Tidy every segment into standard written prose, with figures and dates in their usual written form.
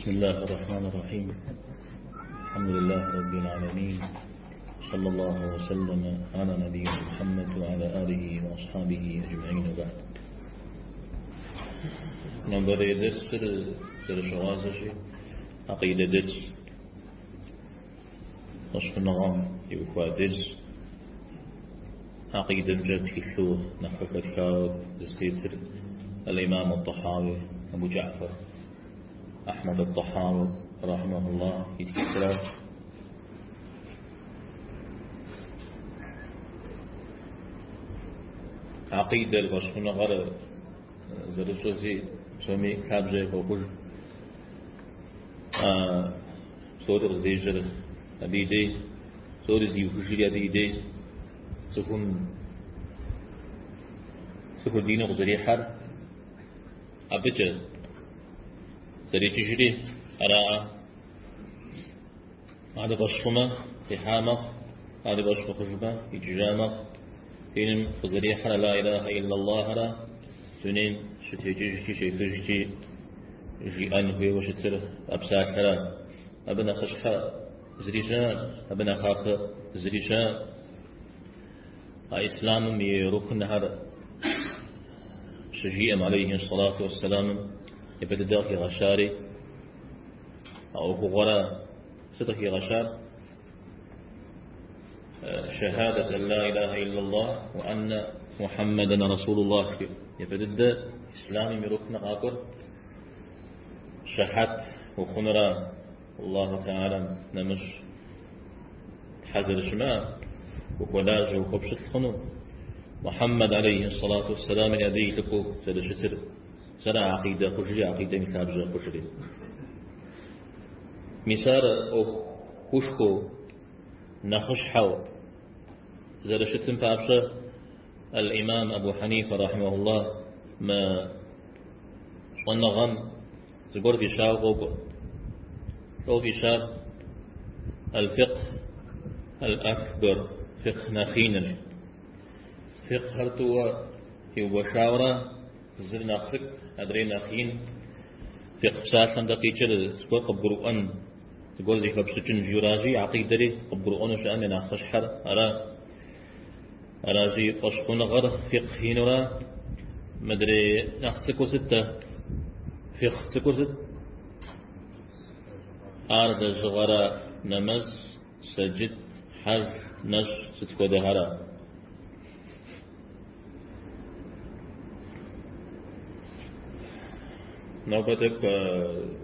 بسم الله الرحمن الرحيم الحمد لله رب العالمين صلى الله وسلم على نبينا محمد وعلى آله وأصحابه أجمعين وبعد. Нобэрей дерсыр зэрыщыгъуазэщи, акъидэ дерс, фӏэщхъуныгъэм теухуа дерс, акъидэмкӏэ тхылъу нэхъ къыхэтхауэ зытетыр Аль-Имам ат-Тахауи Абу Джафар Ахьмэд ат-Тахауи рахьимахуллах и тхылъра. Акъидэр, фӏэщхъуныгъэр зэрытщӏэщи, псоми лъабжьэ яхуохъуж. Псори къыздежьэр абы и дей, псори зиухыжри абы и дей, цӏыхум цӏыхур диным къызэрихьэр абыкӏэ зэрикӏыжри араӏэ. Ар и фӏэщ хъумэ, къихьа мэхъу, ар и фӏэщ мыхъужмэ, икӏыжа мэхъу. Диным къызэрихьэр ла илахьэ иллаллахьра дунейм щытекӏыжкӏи щехыжкӏи жиӏэн хуейуэ щытыр а псалъэра. Абы нэхъыщхьэ зыри щыӏэкъым, абы нэхъапэ зыри щыӏэкъым. А исламым и рукнхэр щыжиӏэм, алейхи сэлату уэссэламым, япэ дыдэ къыхигъэщари а ӏуэхугъуэра. Сыт къыхигъэщар? Шахадат ан ла илахьэ иллаллах уа анна Мухьэммэдэн расулуллах. Япэ дыдэ исламым и рукн къакӏуэр щыхьэт ухъунура Аллаху Теалэм нэмыщӏ Тхьэ зэрыщымыӏэр, ухуэлажьэ, ухуэпщылӏ хъуну, Мухьэммэд алейхи сэлату уэссэламри абы и лӏыкӏуэу зэрыщытыр, сэра акъидэ хъужри, акъидэм и лъабжьэ хъужри. Мис ар ӏуэхушхуэу, нэхъыщхьэу зэрыщытым папщӏэ Аль-Имам Абу Хьэнифэ рахьимахуллах мы щӏэныгъэм зыгуэр фӏищауэ къокӏуэ. Лӏо фӏищар Аль-Фикъ Аль-Акбар, фикъ нэхъ инырщ. Фикъхэр тӏууэ иугуэшауэрэ зыр нэхъ цӏыкӏу, адрей нэхъ ин. Фикъ псалъэм дэ къикӏыр зыгуэр къыбгурыӏуэн, зыгуэр зыхэпщӏыкӏын жиӏэуращи, акъидэри къыбгурыӏуэну щыӏэм я нэхъыщхьэр ара. Аращи, фӏэщхъуныгъэр фикъ инура, мыдрей нэхъ цӏыкӏур сыт-тӏэ? Фикъ цӏыкӏур сыт? Ар лэжьыгъэра, нэмэз, сэджыт, хьэж, нэщӏ сыт хуэдэхэра? Нобэ тӏэкӏу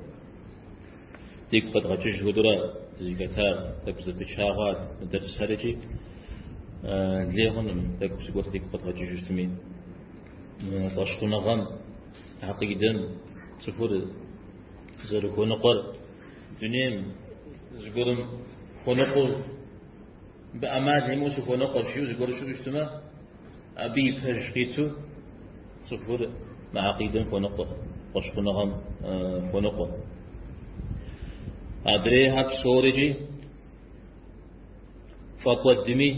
дигу къэдгъэкӏыж хуэдэурэ дызыхэтар, тӏэкӏу зэпыча хъуат мы дэрсхэр икӏи лей хъунум, тӏэкӏу зыгуэр дигу къэдгъэкӏыжу щытми. Фӏэщхъуныгъэм, акъидэм цӏыхур зэрыхуэныкъуэр, дунейм зыгуэрым хуэныкъуэу, мыбы ӏэмал имыӏэу сыхуэныкъуэщ жиӏэу зыгуэр щыӏэу щытмэ, абы и пэж къиту цӏыхур мы акъидэм хуэныкъуэ, фӏэщхъуныгъэм хуэныкъуэ. Адрейхэр псорикӏи фӏэкӏуэдми,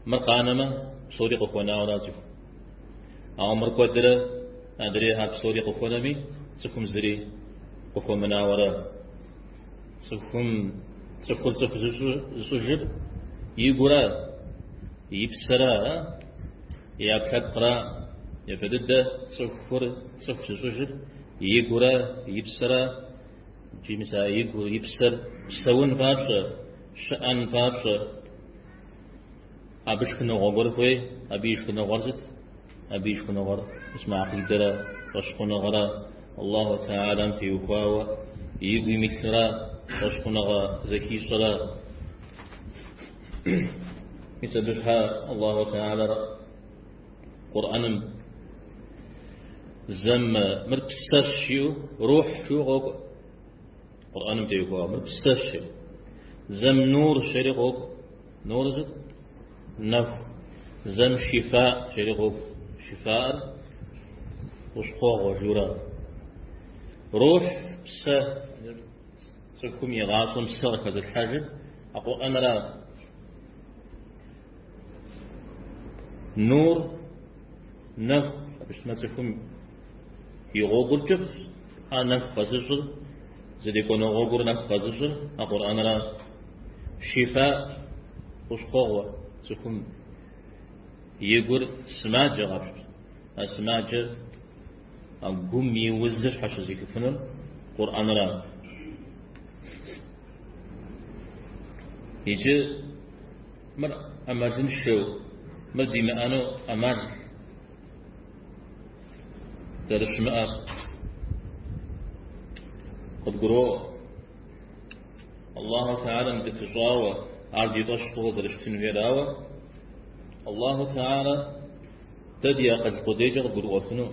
мыр къанэмэ, псори къыхуэнауэра цӏыху. Ауэ мыр кӏуэдрэ адрейхэр псори къыхуэнэми, цӏыхум зыри къыхуэмынауэра. Цӏыхум цӏыхур цӏыху зыщӏыжыр игура, и псэра, и ӏэпкълъэпкъра. Япэ дыдэ цӏыхур цӏыху зыщӏыжыр игура, и псэра. Иджы мис а игур, и псэр псэун папщӏэ, щыӏэн папщӏэ, абы шхыныгъуэ гуэр хуей, абы и шхыныгъуэр сыт? Абы и шхыныгъуэр мис мы акъидэрэ фӏэщхъуныгъэрэ Аллаху Теалэм теухуауэ игу имылъырэ фӏэщхъуныгъэ зэхищӏэрэ. Мис абы щхьэ Аллаху Теалэр Къурӏэным зэм мыр псэщ жиӏэу, рухь жиӏэу къокӏуэ. Къурӏэным теухуауэ мыр псэщ жиӏэу. Зэм нур жери къокӏуэ. Нур сыт? Нэху. Зэм шифа жери къокӏуэ. Шифаӏыр хущхъуэгъуэ жиӏэурэ. Рухь, псэ, цӏыхум и гъащӏэм псэ къыхэзылъхьэжыр а Къурӏэнра. Нур, нэху, абы щытмэ цӏыхум и гъуэгур кӏыфӏщ. Ар нэху къэзыщӏыр, зрикӏуэну гъуэгур нэху къэзыщӏыр а Къурӏэнра. Шифа хущхъуэгъуэ цӏыхум и гур сымаджэ къапщт. А сымаджэр а гум и узыр щхьэщызыхыфынур Къурӏэнра. Иджы мыр ӏэмалыншэу, мыр димыӏэну ӏэмал зэрыщымыӏэр къыдгуроӏуэ. Аллаху Теалэм дыпыщӏауэ, ар ди фӏэщ хъууэ зэрыщытын хуейр, ауэ Аллаху Теалэ дэ ди акъыл къудейкӏэ къыдгурыӏуэфыну,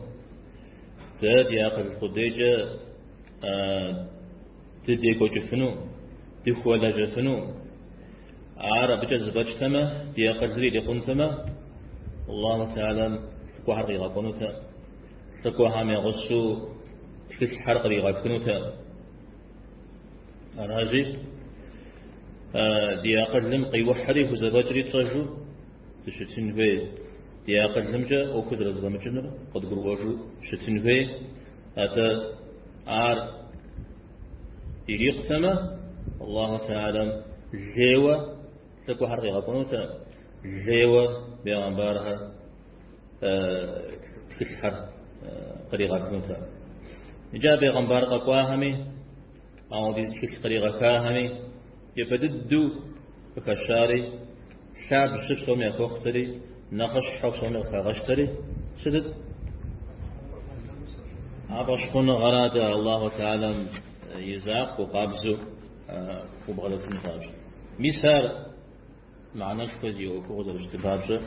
дэ ди акъыл къудейкӏэ дыдекӏуэкӏыфыну, дыхуэлэжьэфыну. Ар абыкӏэ зэфӏэкӏтэмэ, ди акъылри ирикъунтэмэ, Аллаху Теалэм лӏыкӏуэхэр къигъэкӏуэнутэ, лӏыкӏуэхэм я гъусэу тхылъхэр къригъэхынутэ. Аращи, ди акъылым къиухьри хузэфӏэкӏри тщӏэжу дыщытын хуей. Ди акъылымкӏэ ӏуэхур зэрызэфӏэмыкӏынур къыдгурыӏуэжу щытын хуей. Атӏэ ар ирикъутэмэ, Аллаху Теалэм лейуэ лӏыкӏуэхэр къигъэкӏуэнутэ, лейуэ бегъымбархэр тхылъхэр къригъэхынутэ. Иджы а бегъымбар къэкӏуахэми, ауэдиз тхылъ къригъэхахэми, япэ дыдэу къыхэщари, лъабжьэ псоми яхуэхъутэри, нэхъыщхьэу псоми къыхагъэщтэри сытыт? А фӏэщхъуныгъэрат Аллаху Теалэм и закъуэу, къабзэу убгъэдэтын папщӏэ. Мис ар мыхьэнэшхуэ зиӏэ ӏуэхугъуэ зэрыщытым папщӏэ,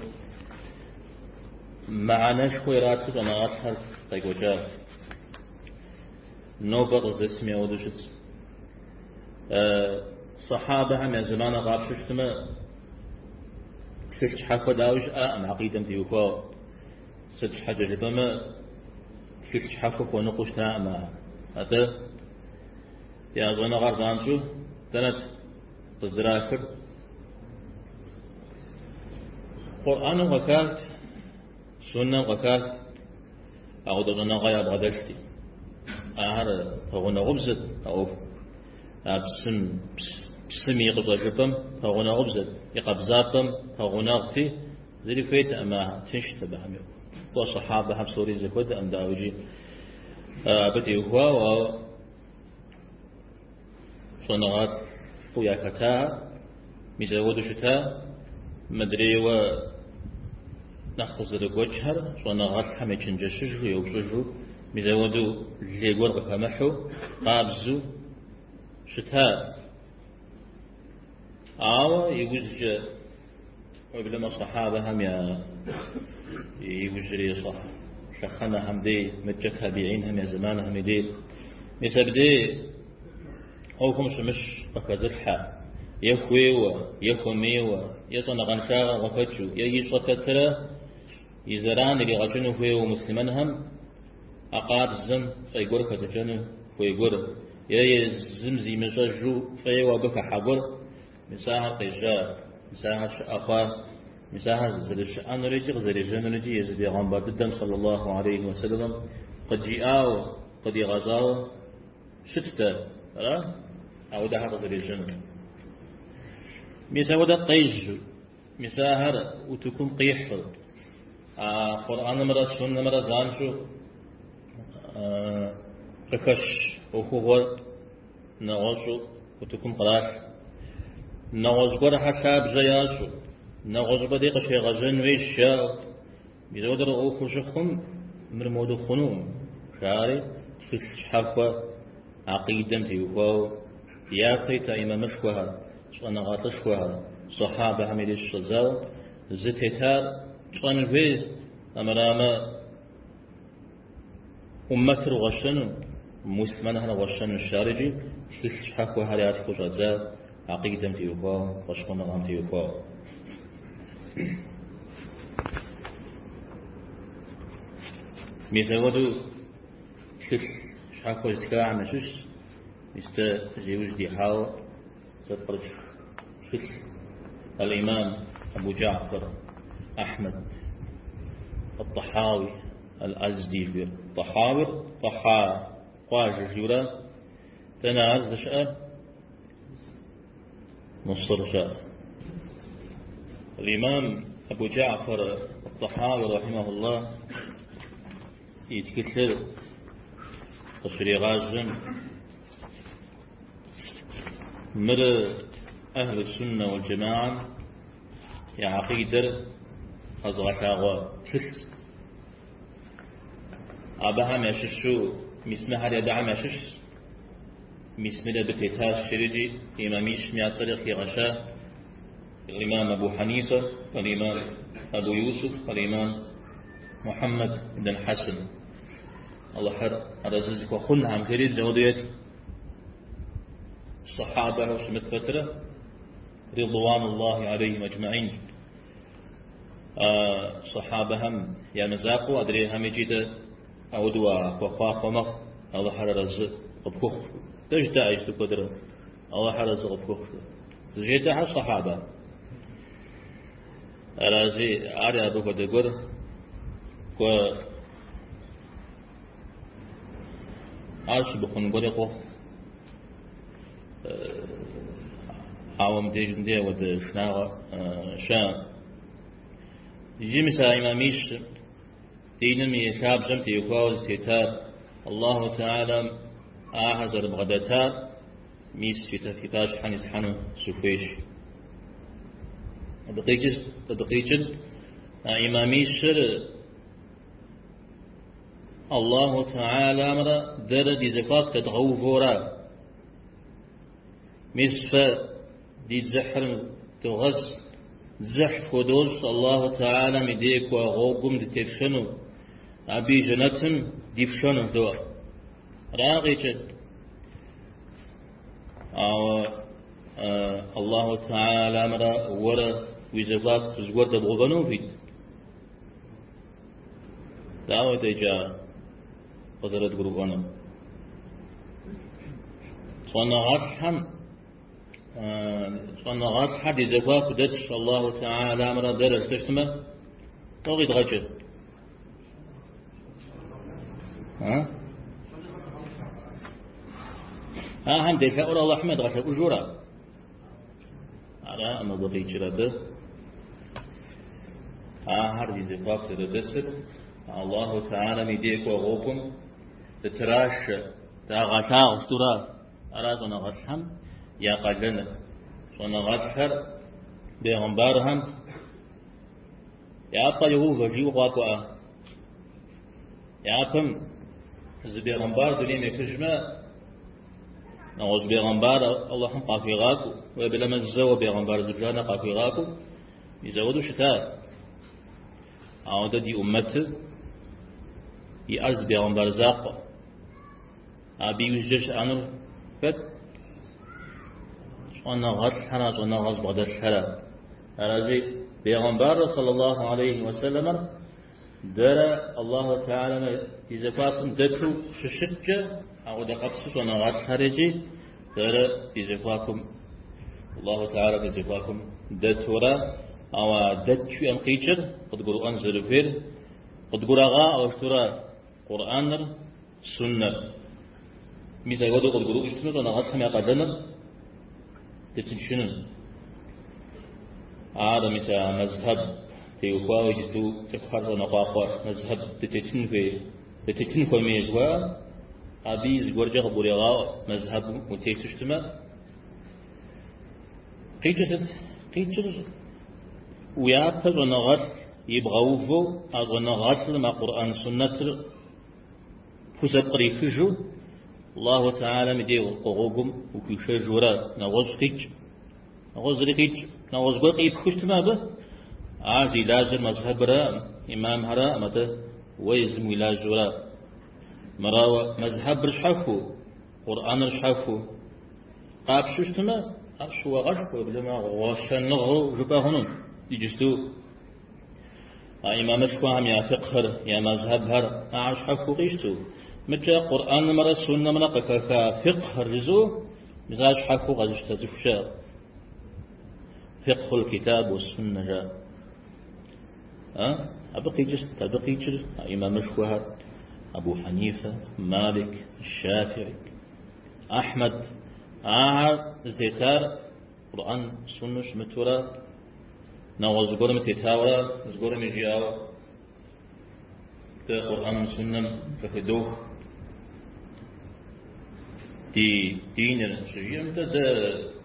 мыхьэнэшхуэ ирату щӏэныгъэлӏхэр къекӏуэкӏащ. Нобэ къыздэсми ауэдэу щытщ. Сахьабэхэм я зэманыр къапщтэу щытмэ, тхылъ щхьэхуэ дауи щыӏакъым акъидэм теухуауэ. Сыт щхьэкӏэ жыпӏэмэ, тхылъ щхьэхуэ хуэныкъуэу щытакъым ахэр. Атӏэ я щӏэныгъэр занщӏэу дэнэт къыздрахыр? Къурӏэным къыхахт, суннэм къыхахт, ауэдэ щӏэныгъэ ябгъэдэлъти. Ахэр пэгъунэгъубзэт а ӏуэху. А псым, псым и къыщӏэжыпӏэм пэгъунэгъубзэт, и къабзапӏэм пэгъунэгъути, зыри хуейтэкъым ахэр, тыншт абыхэм. Кӏуэ сахьабэхэм псори зэхуэдэкъым, дауикӏи, абы теухуауэ, ауэ щӏэныгъэлӏу яхэтахэр мис ауэдэу щыта, мыдрейуэ нэхъ къызэрыгуэкӏхэр щӏэныгъэлӏхэм ечэнджэщыжу, еупщӏыжу, мис ауэдэу лей гуэр къыхэмыхьу, къабзэу щыта. Ауэ иужькӏэ уеблэмэ сахьабэхэм я иужьрей лъэхъэнэхэм дей, мыдкӏэ табиинхэм я зэманхэм и дей, мис абдей ӏуэхум щымыщ къыхэзылъхьэ, е хуейуэ, е хуэмейуэ, е щӏэныгъэншагъэ къыхэкӏыу, е ищӏэ пэтрэ и зэран иригъэкӏыну хуейуэ муслъымэнхэм а къабзэм фӏей гуэр хэзыкӏэну хуей гуэр, е езым зимыщӏэжу фӏейуэ абы хыхьа гуэр, мис ахэр къежьа, мис ахэр щыӏэ хъуа, мис ахэр зэрыщыӏэнур икӏи къызэрежьэнур икӏи езы бегъымбар дыдэм саллаллаху алейхи уэсэлэмэм къыджиӏауэ, къыдигъэщӏауэ щытт, ара? Ауэдэхэр къызэрежьэнур. Мис ауэдэ къежьу, мис ахэр утыкум къихьу, а Къурӏэнымрэ суннэмрэ занщӏэу къыхэщ ӏуэхугъуэр нэгъуэщӏу утыкум къралъхь. Нэгъуэщӏ гуэрхэр лъабжьэ ящӏу, нэгъуэщӏыпӏэ дей къыщегъэжьэн хуейщ жаӏэу. Мис ауэдэр ӏуэхур щыхъум, мыр моуэдэу хъунукъым, жари тхылъ щхьэхуэ акъидэм теухуауэ япэ ита имамышхуэхэр, щӏэныгъэлӏышхуэхэр, сахьабэхэм я деж щыщӏэдзауэ зытетар тщӏэн хуей, амырамэ ӏуммэтыр гъуэщэну, муслъымэнхэр гъуэщэнущ жари икӏи тхылъ щхьэхуэхэр ятхыу щӏадза акъидэм теухуауэ, фӏэщхъуныгъэм теухуауэ. Мис апхуэдэу тхылъ щхьэхуэ зытхахэм ящыщщ, мис дэ зи ужь дихьауэ зэпкърытх тхылъ Аль-Имам Абу Джафар Ахьмэд Ат-Тахауи Аль-Азди жиӏэр. Тахауир Таха. къуажэ жиӏэурэ. Дэнэ ар здэщыӏэр? Мысыр щыӏэ. Имам Абу Джафар ат-Тахауи рахьимахуллах и тхылъыр къыщригъажьэм мыр Ахлу Суннэ уал Джамаам я акъидэр къэзыгъэлъагъуэ тхылъ. Абыхэм ящыщу мис мыхэр абыхэм ящыщщ. Мис мыри абы тетащ жерикӏи имамищым я цӏэри къыхигъэща. Имам Абу Хьэнифэ, имам Абу Юсуф, имам Мухьэммэд ибн Хьэсэн. Алыхьыр арэзы зыхуэхъунхэм жери зэуэду ет. Сахьабэхэу щымыт пэтрэ, ридуануллахи алейхим аджмаин. Сахьабэхэм я мызакъуэу адрейхэм икӏи дэ ауэдэу уахуэхъуахъуэ мэхъу, Алыхьыр арэзы къыпхухъу. Дэ жыдаӏэ иджыпсту куэдрэ, Алыхьыр арэзы къыпхухъу. Зыжетӏэхэр сахьабэ. Арази, ари абы хуэдэ гуэр кӏуэ ар щымыхъун гуэри къохъу. Ауэ мыбдежым де ауэдэ шынагъэ щыӏэ. Иджы мис а имамищ диным и лъабжьэм теухуауэ зытетар, Аллаху Теалэм ахэр зэрыбгъэдэтар, мис фи пащхьэм ислъхьэну сыхуейщ. Абы къикӏыр а имамищыр Аллаху Теаламрэ дэрэ ди зэхуаку дэдгъэувэура. Мис фэ ди дзыхьыр догъэз, дзыхь фхудощӏ Аллаху Теалэм и дей кӏуэ гъуэгум дытефшэну, абы и жэнэтым дифшэну жыдоӏэ. Ара къикӏыр. Ауэ Аллаху Теаламрэ уэрэ уи зэхуаку зыгуэр дэбгъэувэну ухуит? Дауэ дэ иджы ар къызэрыдгурыӏуэнур? Щӏэныгъэлӏхэм щӏэныгъэлӏхэр ди зэхуаку дэтщ Аллаху Теаламрэ дэрэ жытӏэу щытмэ, лӏо къидгъэкӏыр? Ахэм делъэӏур Аллахьым едгъэлъэӏужура? Араӏым абы къикӏыр атӏэ. Ахэр ди зэхуаку зэрыдэтыр Аллаху Теалэм и дей кӏуэ гъуэгум дытрашэ, дагъэлъагъу жытӏэура. Ара щӏэныгъэлӏхэм я къалэныр. Щӏэныгъэлӏхэр бегъымбархэм я пӏэ йоувэ жиӏэу къакӏуэӏэ. Япэм зы бегъымбар дунейм ехыжмэ, нэгъуэщӏ бегъымбар Аллахьым къахуигъакӏуэу, уеблэмэ зэуэ бегъымбар зыбжанэ къахуигъакӏуэу, мис ауэдэу щыта. Ауэ дэ ди ӏуммэтыр иӏэр зы бегъымбар закъуэ. Абы иужькӏэ щыӏэнур хэт? Щӏэныгъэлӏхэра, щӏэныгъэ зыбгъэдэлъхэра. Арази, бегъымбарыр, саллаллаху алейхи уэсэлэмэр, Дэрэ Аллаху Теалэмрэ ди зэхуакум дэту щыщыткӏэ, ауэдэ къабзэу щӏэныгъэлӏхэр икӏи дэрэ ди зэхуакум, Аллаху Теалэм ди зэхуакум дэтура, ауэ а дэт жиӏэм къикӏыр къыдгурыӏуэн зэрыхуейр къыдгурагъаӏуэ жытӏэура Къурӏэныр, Суннэр. Мис апхуэдэу къыдгурыӏуэу щытмэ, щӏэныгъэлӏхэм я къалэныр дытыншыну. Ар мис а мэзхьэб теухуауэ иджыту цӏыхухэр щӏэныкъуакъуэ мэзхьэб дытетын хуей, дытетын хуэмей жыхуаӏэр, абыи зыгуэркӏэ къыбгурегъаӏуэ мэзхьэбым утету щытмэ. Къикӏыр сыт? Къикӏыр уяпэ щӏэныгъэлӏ ибгъэувэу а щӏэныгъэлӏым а Къурӏэн суннэтыр пхузэпкърихыжу Аллаху Теалэм и дей кӏуэ гъуэгум ухуишэжурэ нэгъуэщӏ къикӏ, нэгъуэщӏ зыри къикӏ, нэгъуэщӏ гуэр къипхыу щытмэ абы, ар зи лажьэр мэзхьэбыраӏым, имамхьэраӏым, атӏэ уэ езым уи лажьэура. Мырауэ мэзхьэбыр щхьэхуэу, Къурӏэныр щхьэхуэу къапщу щытмэ, ар щыуагъэшхуэ, уеблэмэ гъуэщэныгъэу жыпӏэ хъуну иджысту. А имамышхуэхэм я фикъхыр, я мэзхьэбхэр ахэр щхьэхуэу къищтэу, мыкӏэ Къурӏэнымрэ суннэмрэ къыхэха фикъхыр жызыӏэу, мис ар щхьэхуэу къэзыщтэ цӏыху щыӏэ. Фикъхул китаб уэ суннэ жаӏэ. Абы къикӏыр сыт? Абы къикӏыр а имамышхуэхэр Абу Хьэнифэ, Малик, Шафи, Ахьмэд. Ахэр зытетар Къурӏэн суннэу щымытурэ, нэгъуэщӏ зыгуэрым тетауэрэ, зыгуэрым жиӏауэ дэ Къурӏэным суннэм къыхыдох ди диныр щыжиӏэм, дэ дэ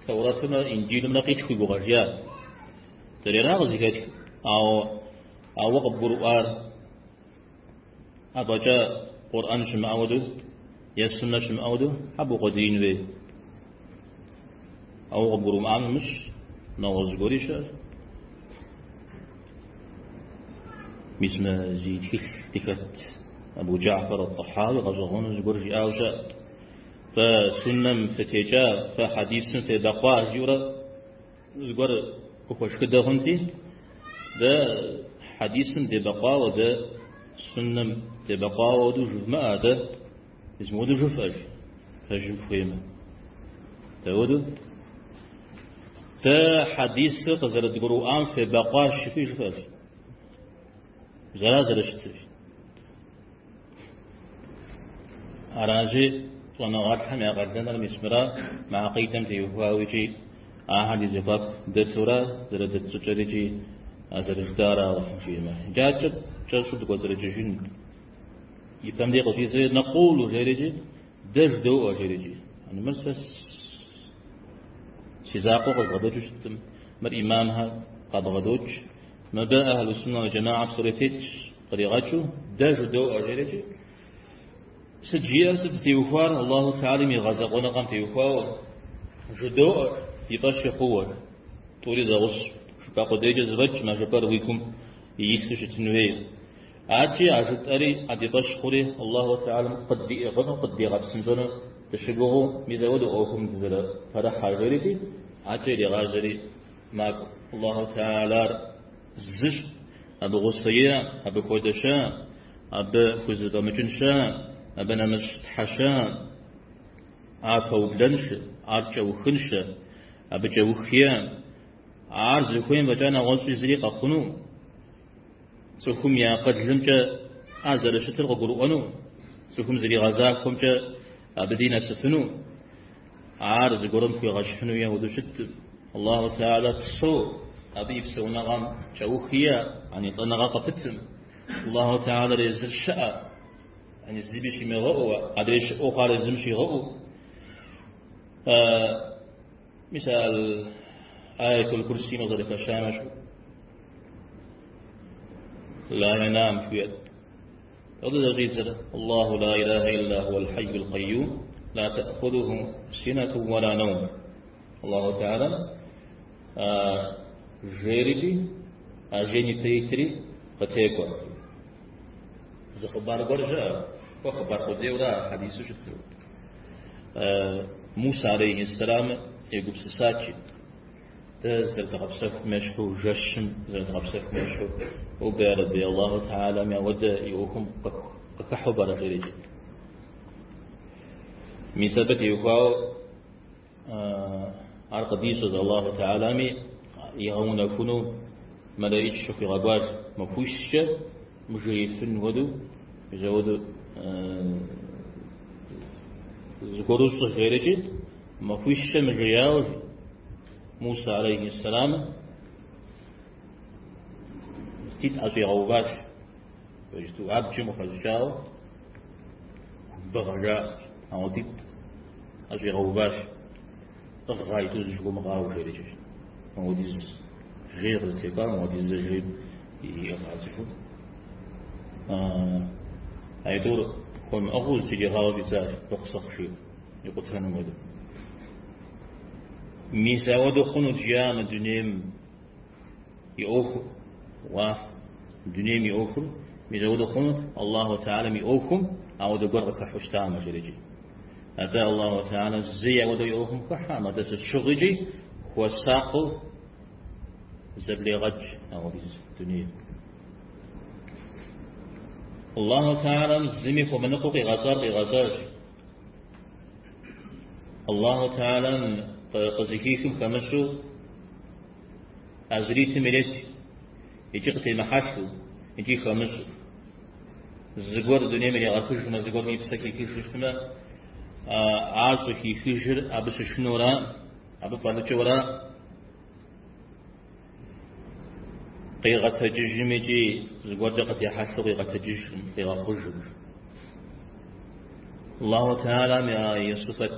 Тэурэтымрэ Инджилымрэ къитх уи гугъэ жиӏа. Дэри ара къызыхэтх, ауэ ауэ къыбгурыӏуар афӏэкӏа Къурӏэн щымыӏэ хуэдэу е суннэ щымыӏэ хуэдэу хьэ букъуэдиин хуей. Ауэ къыбгурымыӏуам нэмыщӏ нэгъуэщӏ зыгуэри щыӏэщ. Мис мы зи тхылъ дыхэт Абу Джафар ат-Тӏэхьауи гъэщӏэгъуэну зыгуэр жиӏауэ щыӏэ. Фэ суннэм фытекӏа, фэ хьэдисым фебэкъуа жиӏэурэ зыгуэр къыхуэшхыдэ хъунти, дэ хьэдисым дебэкъуауэ, дэ суннэм дебэкъуауэ хуэдэу жывмыӏэ, дэ мис мыуэдэу жыфӏэ, жи, пэжым фыхуеймэ. Дауэдэу? Дэ хьэдисыр къызэрыдгурыӏуам фебэкъуащ жыфӏи жыфӏэ, жи. Ара зэрыщытыр. Аращи, щӏэныгъэлӏхэм я къалэныр мис мыра мы акъидэм теухуауэ икӏи ахэр ди зэхуаку дэтурэ зэрыдэт щӏыкӏэр икӏи а зэрыжытӏар Алыхьым жиӏэмэ. Иджы адэкӏэ кӏэщӏу дыкӏуэцӏрыкӏыжын. Ипэм дей къыщӏидзэри нэкъулу жери икӏи дэ жыдоӏэ жери икӏи. Мыр сэ си закъуэ къызбгъэдэкӏыу щыткъым. Мыр имамхэр къабгъэдокӏ. Мыбы Ахьлу Суннэ уал Джама'э псори тетщ, къригъэкӏыу, дэ жыдоӏэ жерикӏи. Сыт жиӏэр, сыт зытеухуар Аллаху Теалэм и гъэзэкъуэныгъэм теухуауэ жыдоӏэ, ди фӏэщи хъууэ. Тӏури зэгъусщ. Жыпӏа къудейкӏэ зэфӏэкӏкъым, а жыпӏэр уи гум илъу щытын хуей. Адэкӏи а жытӏэри, а ди фӏэщ хъури Аллаху Теалэм къыддиӏыгъыну, къыддигъэпсынщӏэну дыщыгугъыу мис ауэдэу ӏуэхум дызэрыпэрыхьэр жерикӏи, адэкӏэ иригъажьэри макӏуэ. Аллаху Теалэр зыщ, абы гъусэ иӏэ, абы хуэдэ щыӏэ, абы хузэфӏэмыкӏын щыӏэ, абы нэмыщӏ тхьэ щыӏэ, ар пэублэншэ, ар кӏэухыншэ, абы кӏэух иӏэ, ар зыхуейм фӏэкӏа нэгъуэщӏи зыри къэхъуну, цӏыхум и акъылымкӏэ ар зэрыщытыр къыгурыӏуэну, цӏыхум зэригъэзахуэмкӏэ абы дей нэсыфыну, ар зыгуэрым хуигъэщхьыну ауэдэу щыткъым. Аллаху Теалэ псэу, абы и псэуныгъэм кӏэух иӏэ, яни лӏэныгъэ къыпытым. Аллаху Теалэр езыр щыӏэ, яни зыми щимыгъэӏэу, адрей щыӏэу хъуар езым щигъэӏэу. Мис а Аятул Курсим къызэрыхэщам ещхьу. Ла янам жиӏэт. Абы зэщӏидзэр Аллаху ла илаха илля хуал хьэйюл къайюм, ла таӏхузуху синату уа ла нэум. Аллаху Теалэм жерикӏи, а жейм ипэ итри къытекӏуэ. Зы хъыбар гуэр щыӏэ, кӏуэ хъыбар къудейуэра хьэдису щытыр. Муса алейхи сэлам егупсысат, жи. Дэ зэрыдгъэпсэхум ещхьу, жэщым зэрыдгъэпсэхум ещхьу, Убэ ярэби, Аллаху Теалэм ауэдэ и ӏуэхум къыхыхьэу пӏэрэ, жери жи. Мис абы теухуауэ ар къыдищӏэщ Аллаху Теалэми игъэунэхуну мэлэӏич къыхуигъэкӏуащ махуищкӏэ мыжеифын хуэдэу, мис ауэдэу зыгуэру щӏы жерикӏи, махуищкӏэ мыжеяуэ жи. Муса алейхи сэлам тит ӏэщӏигъэуващ. Иджыту абджым къыхэщӏыкӏауэ кумбыгъэ жаӏэ, ауэдитӏ ӏэщӏигъэуващ. Ӏыгъ аитӏу зыщӏыпӏэ умыгъауэ жерикӏи. Ауэдиз жей къызытекӏуар, ауэдиз жейм иӏыгъа цӏыхум. Аитӏур хуэмыӏыгъыу зыкӏэригъауэу щӏидзащ, быхъ-сыхъ жиӏэу, икъутэным хуэдэу. Мис ауэдэу хъунут жиӏа мы дунейм и ӏуэхур, уаф, дунейм и ӏуэхур, мис ауэдэу хъунут Аллаху Теалэм и ӏуэхум ауэдэ гуэр къыхыхьэу щытамэ, жерикӏи. Атӏэ Аллаху Теалэм зэи ауэдэу и ӏуэхум хыхьэкъым, атӏэ сыт щыгъуикӏи хуэсакъыу зэблегъэкӏ ауэдиз дунейр. Аллаху Теалэм зыми хуэмыныкъуэу къигъэщӏар къигъэщӏащ. Аллаху Теалэм къызыхихым хэмыщӏу а зритым ирет, икӏи къытемыхьэлъэу, икӏи хэмыщӏу. Зыгуэр дунейм иригъэхыжмэ, зыгуэрым и псэ хихыжу щытмэ, ар щӏыхихыжыр абы щышынэура, абы фӏэлӏыкӏыура, къигъэтэджыжым икӏи зыгуэркӏэ къытехьэлъэу къигъэтэджыжкъым, къигъэхъужкъым. Аллаху Теалэм и сыфэт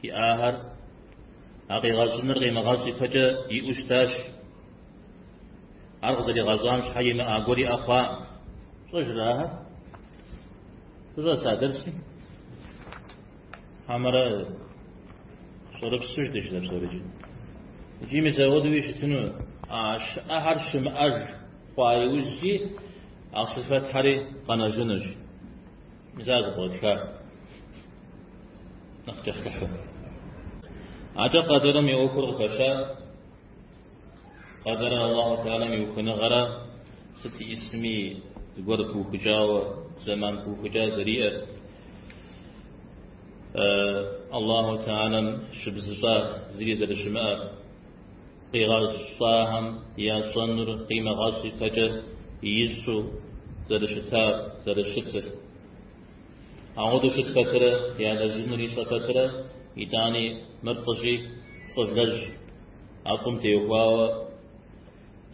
иӏахэр а къигъэщӏыныр къимыгъэщӏ ипэкӏэ иӏэу щытащ. Ар къызэригъэщӏам щхьэ имыӏа гуэр иӏэ хъуа? Пщӏэжрэ ахэр? Фыщӏэса дерсым? Хьэмэрэ щӏэрыпсу жыдыщыт псори иджы. Икӏи мис апхуэдэуи щытыну, а щыӏэхэр щымыӏэж хъуа иужькӏи а сыфэтхэри къэнэжынущ. Мис ар зэпкърытхар нэхъ кӏыхьлӏыхьу. Акӏэ къэдэрым и ӏуэхур къыхэща, къэдэрыр Аллаху Теалэм и ухыныгъэрэ сыт исми зыгуэр пыухыкӏауэ, зэман пыухыкӏа зэриӏэр. Аллаху Теалэм щыбзыщӏа зыри зэрыщымыӏэр, къигъэщӏахэм ящӏэнур къимыгъэщӏ ипэкӏэ ищӏу зэрыщытар, зэрыщытыр. Ауэдэу щыт пэтрэ, ялэжьынур ищӏэ пэтрэ, итӏани мыр фӏыщи, фӏы влэжь. А фӏым теухуауэ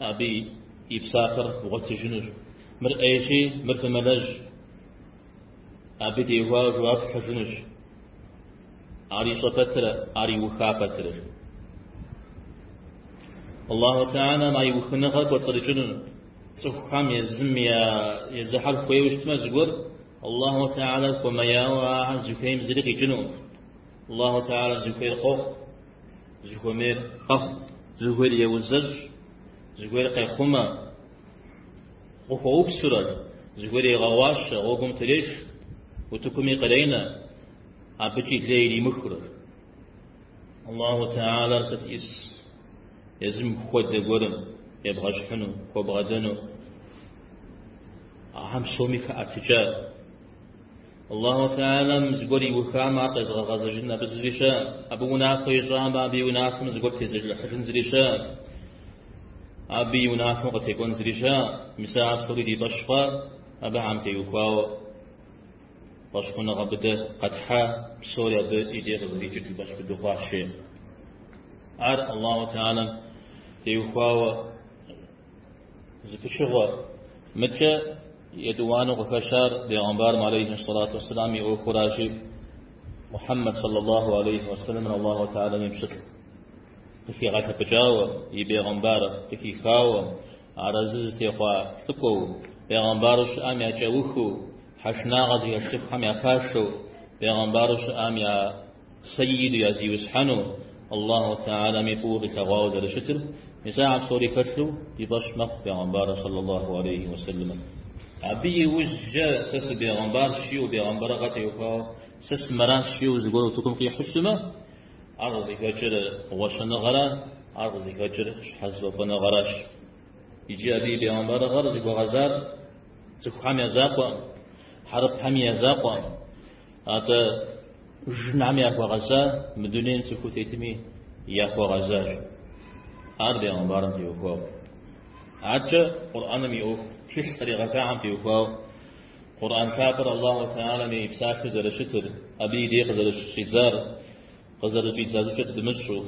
абы и псапэр вгъуэтыжынущ. Мыр ӏейщи, мыр фымылэжь. Абы теухуауэ жэуап фхьыжынущ. Ар ищӏэ пэтрэ, ар иуха пэтрэ. Аллаху Теалэм а иухыныгъэр кӏуэцӏрыкӏыну цӏыхухэм езым я езыхьэр хуейуэ щытмэ зыгуэр, Аллаху Теалэр хуэмеяуэ ахэр зыхуейм зыри къикӏынукъым. Аллаху Теалэр зыхуейр къохъу, зыхуэмейр къэхъу, зыхуейр еузэщӏ, зыхуейр къехъумэ. Къыхуэупсурэ, зыхуейр егъэгъуащэ, гъуэгум треш, утыкуми къренэ, абыкӏи лей иримыхыурэ. Аллаху Теалэр сыт ис езым хуэдэ гуэрым ебгъэщхьыну, хуэбгъэдэну, ахэм псоми хэӏэтыкӏа. Аллаху Теалэм зыгуэр иухамэ, ар къезыгъэгъэзэжын абы зыри щыӏэкъым. Абы унафэ ищӏамэ, абы и унафэм зыгуэр тезыщӏыхьыжын зыри щыӏэкъым. Абы и унафэм къытекӏуэн зыри щыӏэкъым. Мис ар псори ди фӏэщ хъуа, абыхэм теухуауэ фӏэщхъуныгъэ быдэ къэтхьа, псори абы и дей къызэрикӏыр ди фӏэщ быдэу хъуащ, жеӏэ. Ар Аллаху Теалэм теухуауэ зы пычыгъуэ. Мыдкӏэ етӏуанэу къыхэщар бегъымбарым алейхи сэлату уэсселам и ӏуэхуращи, Мухьэммэд саллаллаху алейхи уэсэлэмыр Аллаху Теалэм и пщылӏ къыхигъэлъэпӏыкӏауэ, и бегъымбар къыхихауэ, арэзы зытехъуа лӏыкӏуэу, бегъымбару щыӏэм я кӏэухыу, тхьэшынагъэ зыхэлъ цӏыхухэм я пашэу, бегъымбару щыӏэм я Сэйиду я Зиусхьэну Аллаху Теалэми фӏыуэ къилъэгъуауэ зэрыщытыр, мис ахэр псори хэлъу ди фӏэщ мэхъу бегъымбарыр саллаллаху алейхи уэсэлэмыр. Абы и ужькӏэ сэ сыбегъымбарщ жиӏэу бегъымбарыгъэ теухуауэ сэ сымыращ жиӏэу зыгуэр утыкум къихьу щытмэ, ар къызыхэкӏыр гъуэщэныгъэрэ, ар къызыхэкӏыр щхьэзыфӏэфӏыныгъэращ. Иджы абы и бегъымбарыгъэр зыхуэгъэзар цӏыхухэм я закъуэкъым, хьэрыпхэми я закъуэкъым. Атӏэ жынхэм яхуэгъэза, мы дунейм цӏыхуу тетми яхуэгъэзащ. Ар бегъымбарым теухуауэ. Адэкӏэ Къурӏэным и ӏуэху тхылъ къригъэхахэм теухуауэ, Къурӏэн лъапӏэр Аллаху Теалэм и псалъэу зэрыщытыр, абы и дей къызэрыщыщӏидзар, къызэрыщӏидза щӏыкӏэр дымыщӏэу,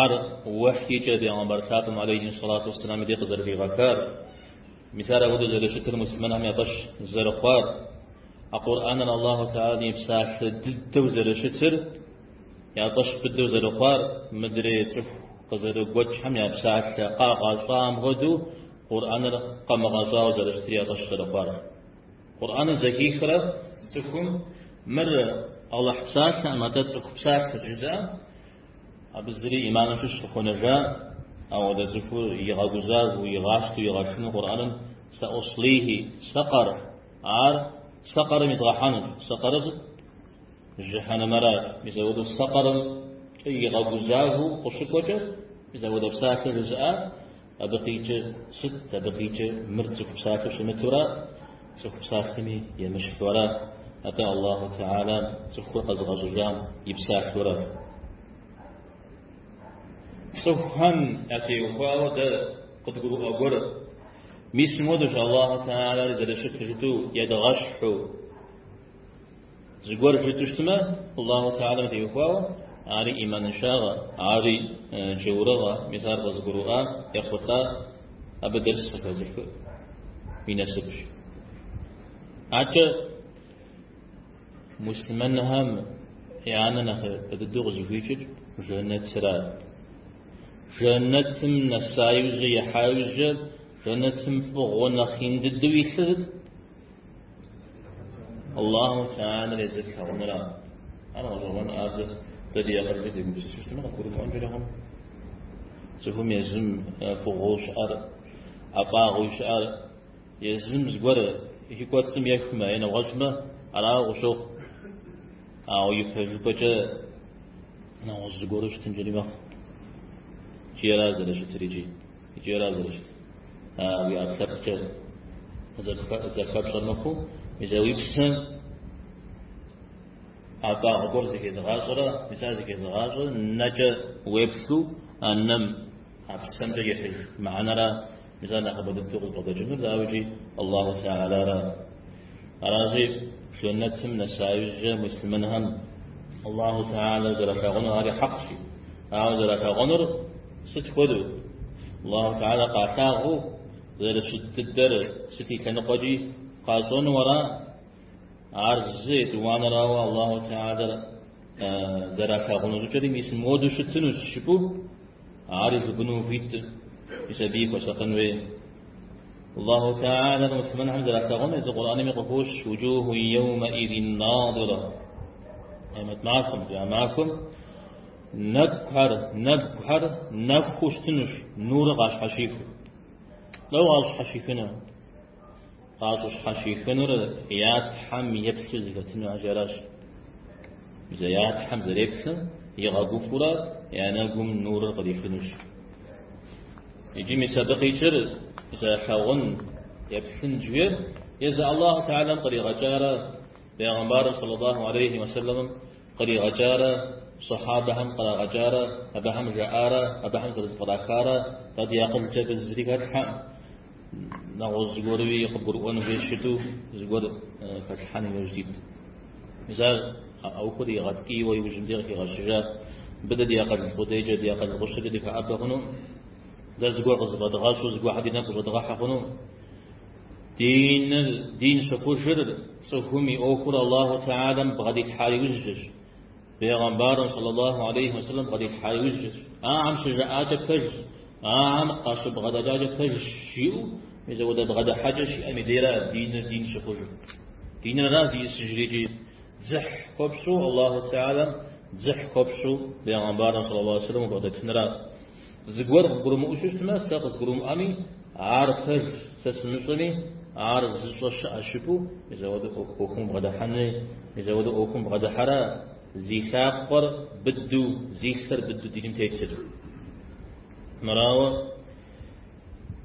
ар уэхьикӏэ бегъымбар лъапӏэм алейхи сэлату уэсселам и дей къызэрыригъэхар, Мис ар апхуэдэу зэрыщытыр муслъымэнхэм я фӏэщ зэрыхъуар, а Къурӏэныр Аллаху Теалэм и псалъэ дыдэу зэрыщытыр я фӏэщ быдэу зэрыхъуар, мыдрей цӏыху къызэрыгуэкӏхэм я псалъэ къагъэщӏам хуэдэу Къурӏэныр къамыгъэщӏауэ зэрыщытыр я фӏэщ зэрыхъуар. Къурӏэныр зэхихрэ цӏыхум мыр Алыхь псалъэкъым, атӏэ цӏыху псалъэщ жызыӏэм, Абы зыри иманым щыщ къыхуэнэжа, ауэдэ цӏыхур игъэгузавэу, игъащтэу, игъэшыну Къурӏэным саӏуслихи сэкъэр, ар сэкъэрым изгъэхьэнущ. Сэкъэрыр сыт? Жыхьэнэмэращ. Мис апхуэдэу сэкъэрым игъэгузавэу къыщыкӏуэкӏэ, мис апхуэдэ псалъэ жызыӏа, абы къикӏыр сыт? Абы къикӏыр мыр цӏыху псалъэу щымытура, цӏыху псалъэми емыщхьу ара, атӏэ Аллаху Теалэм цӏыхур къэзыгъэщӏыжам и псалъэу ара. Цӏыхухэм ятеухуауэ дэ къыдгурыӏуэ гуэр. Мис мыуэдэщ Аллаху Тэхьэлари зэрыщытыр жытӏэу едгъэщхьу зыгуэр жытӏэу щытмэ, Аллаху Тэхьэлам теухуауэ, ари ӏиманыншагъэ, ари джаурыгъэ, мис ар къызыгурыӏуа, ехъулӏа, абы дерс къыхэзыхыр и насыпщ. Адэкӏэ муслъымэнхэм я нэ нэхъыбэ дыдэу къызыхуикӏыр жэнэтыра. Жэнэтым нэса иужькӏэ, ихьа иужькӏэ, жэнэтым фӏыгъуэ нэхъ ин дыдэу илъыр сыт? Аллаху Тэхьэлар езыр плъагъуныра. Ар гъэщӏэгъуэн ар дэ ди акъылкӏэ дегупсысу щытмэ, къыдгурымыӏуэнкӏэри хъуну. Цӏыхум езым фӏыгъуэу щыӏэр, ӏэфӏагъыу щыӏэр, езым зыгуэр и кӏуэцӏым ехмэ е нэгъуэщӏмэ, арауэ къыщохъу. Ауэ ипэжыпӏэкӏэ нэгъуэщӏ зыгуэру щытынкӏэри мэхъу. Икӏи ара зэрыщытыр икӏи. Икӏи ара зэрыщытыр. Уи ӏэпкълъэпкъкӏэ зэхэпщӏэр мыхъуу, мис а уи псэм ӏэфӏагъ гуэр зыхезыгъащӏэрэ, мис ар зыхезыгъащӏэр нэкӏэ уеплъу а нэм а псэмкӏэ ихьыж мыхьэнэра, мис ар нэхъыбэ дыдэу къызыбгъэдэкӏынур, дауикӏи, Аллаху Тэхьэлара. Аращи, жэнэтым нэса иужькӏэ муслъымэнхэм Аллаху Тэхьэлар зэралъагъунур ари хьэкъщи, ауэ зэралъагъунур сыт хуэдэу? Аллаху Тэхьэлар къалъагъуу зэрыщыт дыдэр сыт и лъэныкъуэкӏи къащӏэну ара? Ар зы етӏуанэрауэ Аллаху Тэхьэлар зэралъагъуну щӏыкӏэри мис мыуэду щытынущ жыпӏэу, ари жыпӏэну ухуит, мис абыи хуэсакъын хуей. Аллаху Тэхьэлар муслъымэнхэм зэралъагъунур езы Къурӏэнми къыхощ, Вуджуху йэумэӏизин надира. Къемэт махуэм, а махуэм нэгухэр, нэгухэр нэхуу щытынущ, нурыр къащхьэщихыу. Лӏо къащхьэщихыну? Къащӏыщхьэщихынур я Тхьэм еплъу зыхэтыну аращ. Мис а я Тхьэм зэреплъым игъэгуфӏурэ я нэгум нурыр кърихынущ. Иджы мис абы къикӏыр зэралъагъун, еплъын жиӏэр езы Аллаху Тэхьэлам къригъэкӏарэ Пейгъэмбарым саллаллаху алейхи уэсэлэмым къригъэкӏарэ сахьабэхэм кърагъэкӏарэ абыхэм жаӏарэ абыхэм зэрызэпкърахарэ дэ ди акъылкӏэ абы зыри хэтлъхьэкъым. Нэгъуэщӏ зыгуэруи къыбгурыӏуэн хуейщ жытӏэу зыгуэр хэлъхьэн иужь дит. Мис ар а ӏуэхур игъэткӏийуэ иужьым дей къыхигъэщыжа. Мыбы дэ ди акъыл къудейкӏэ, ди акъыл гъущэкӏэ дыхэӏэбэ хъуну. Дэ зыгуэр къызыфӏэдгъэщӏу, зыгуэрхэр ди нэгу къыщӏэдгъэхьэ хъуну. Диныр, дин щыхъужыр цӏыхум и ӏуэхур Аллаху Тэхьэлам бгъэдилъхьа иужькӏэщ. Бегъымбарым саллаллаху алейхи уэсэлэм бгъэдилъхьа иужькӏэщ. Ахэм щыжаӏакӏэ пэжщ, ахэм къащыбгъэдэкӏакӏэ пэжщ жиӏэу, мис апхуэдэ бгъэдыхьэкӏэ щиӏэм и дейра диныр дин щыхъужыр. Диныр ара зиӏысыжыр икӏи дзыхь хуэпщӏу Аллаху Тэхьэлам дзыхь хуэпщӏу бегъымбарым саллаллаху алейхи уэсэлэм убгъэдэтынра. Зыгуэр къыбгурымыӏуэу щытмэ, сэ къызгурымыӏуэми, ар пэжщ, сэ сымыщӏэми, ар зыщӏэ щыӏэщ жыпӏэу, мис ауэдэ ӏуэхум бгъэдыхьэн хуей, мис ауэдэ ӏуэхум бгъэдыхьэра зи лъакъуэр быдэу, зи лъэр быдэу диным тетыр. Мырауэ,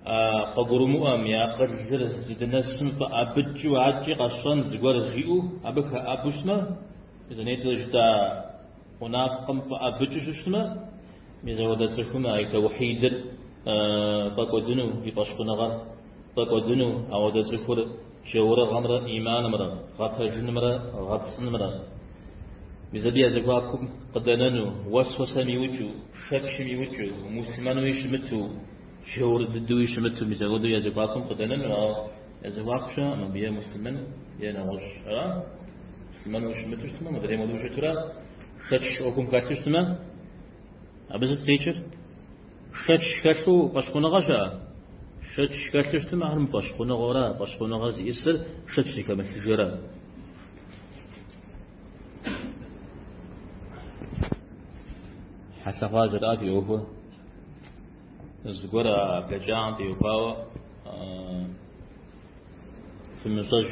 а къыгурымыӏуэм и акъылыр зыдынэсым фӏэӏэбыкӏыу адэкӏи къэсщӏэн зыгуэр жиӏэу абы хэӏэбэу щытмэ, мис а нетӏэ жытӏа гъунапкъэм фӏэӏэбыкӏыу щытмэ, Мис ауэдэ цӏыхум а и тэухьидыр фӏэкӏуэдыну, и фӏэщхъуныгъэр фӏэкӏуэдыну, ауэдэ цӏыхур джаурыгъэмрэ ӏиманымрэ, гъэпэжынымрэ гъэпцӏынымрэ. Мис абы я зэхуакум къыдэнэну, уэсуэсэм иукӏыу, шэчым иукӏыу, муслъымэнуи щымыту, джаур дыдэуи щымыту, мис ауэдэу я зэхуакум къыдэнэну, ауэ я зэхуаку щыӏэкъым абы е муслъымэн, е нэгъуэщӏ. Ара? Муслъымэну щымыту щытмэ, мыдрейм хуэдэу щытурэ, шэч ӏуэхум хэлъу щытмэ, Абы сыт къикӏыр? Шэч хэлъу фӏэщхъуныгъэ щыӏэ? Шэч хэлъу щытмэ, ар мыфӏэщхъуныгъэура, фӏэщхъуныгъэ зиӏысыр шэч зыхэмылъыжыра? Хьэлъэ хъуа жытӏа фи ӏуэхур? Зыгуэр а блэкӏахэм теухуауэ фымыщӏэж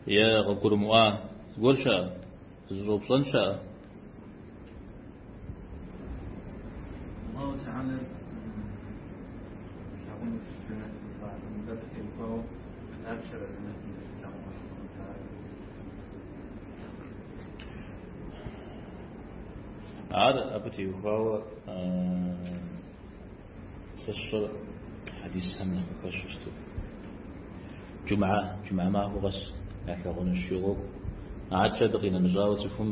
е къывгурымыӏуа зыгуэр щыӏэ? Зыщӏэупщӏэн щыӏэ? Аллаху Тэхьэлэр лъагъунущ жэнэтым жыпӏахэм, абы теухуауэ дапщэрэ жэнэтым дыщылъагъуну Аллаху Тэхьэлэр? Ар абы теухуауэ сэ сщӏэр хьэдисхэм нэхъ къыхэщу щыту. Джумгьэ, джумгьэ махуэ къэс ялъагъунущ жиӏэу къокӏуэ. Адэкӏэ абы къинэмыщӏауэ цӏыхум